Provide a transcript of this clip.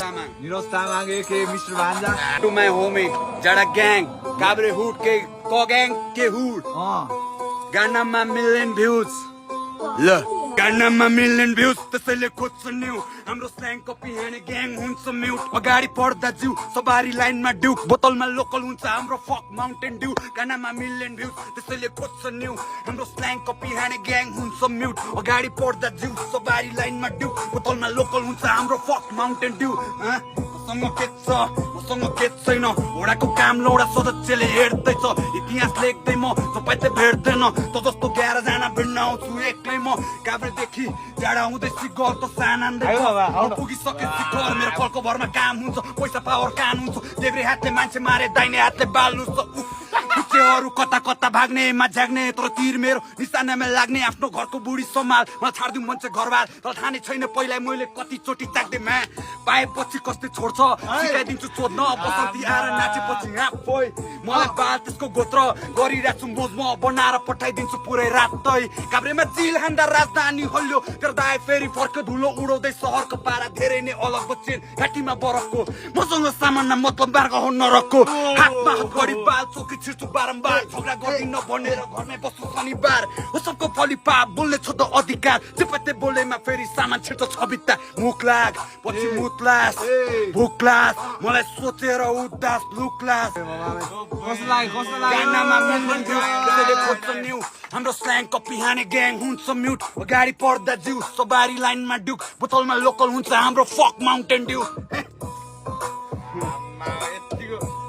Niroz Tamang, aka Mr. Banja. To my homie, Jada Gang, Cabre Hood ke Ko Gang ke Hood. Ganama million views. Look. Ganama million views. त्यसैले खोज्छ new हाम्रो slang copy हाने gang हुन्छ mute अगाडि पर्दा जिउ सवारी लाइनमा ड्यु बोतलमा लोकल हुन्छ हाम्रो फक माउन्टेन ड्यु गानामा मिलियन भ्युज त्यसैले खोज्छ न्यू हाम्रो स्ल्याङ कपी हाने ग्याङ हुन्छ म्युट अगाडि पर्दा जिउ सवारी लाइनमा ड्यु बोतलमा लोकल हुन्छ हाम्रो फक माउन्टेन ड्यु मसँग के छैन घोडाको काम लौडा सदस्यले हेर्दैछ इतिहास लेख्दै म सबै त भेट्दैन त जस्तो 11 जना भिड्न आउँछु एक्लै म काभ्रेदेखि जाडा हुँदै सिगर त सानान्दै पुगिसके शिखर मेरो कलको भरमा काम हुन्छ पैसा पावर कान हुन्छ देब्रे हातले मान्छे मारे दाहिने हातले बाल्नु छ कुचेहरू कता कता भाग्नेमा झ्याग्ने तर तीर मेरो निशानामा लाग्ने आफ्नो घरको बुढी सम्हाल मलाई छाड्दिउँ भन्छ घरबार तर थाहा नै छैन पहिला मैले कति चोटि ताक्दै मा पाएपछि कस्तै छोड्छ सिकाइदिन्छु चोद्न बसन्ती आएर नाचेपछि आफै मलाई बाल त्यसको गोत्र गरिरहेको छु मोज म बनाएर पठाइदिन्छु पुरै रातै काभ्रेमा जिल हान्दा राजधानी हल्यो तेरो दाइ फेरि फर्क धुलो उडाउँदै सहरको पारा धेरै नै अलग बच्चेन घाँटीमा बरफको मसँग सामान्य मतलब मार्ग हो नरकको हातमा हात गरी बाल चोकी छिर्छु बारम्बार झगडा गर्दिन भनेर घरमै बस्छु शनिबार हो सबको फलिपा बोल्ने छ त अधिकार जे पत्ते बोलेमा फेरि सामान छिर्छ छबित्ता मुख लाग पछि मुतलास भुक्लास मलाई सोचेर उदास लुक्लास गानामा मिल्दैन त्यसैले खोज्छ न्यू हाम्रो स्ल्याङ कपी हाने ग्याङ हुन्छ म्युट अगाडि पर्दा जिउ सवारी लाइनमा ड्युक बोतलमा लोकल हुन्छ हाम्रो फक माउन्टेन ड्यु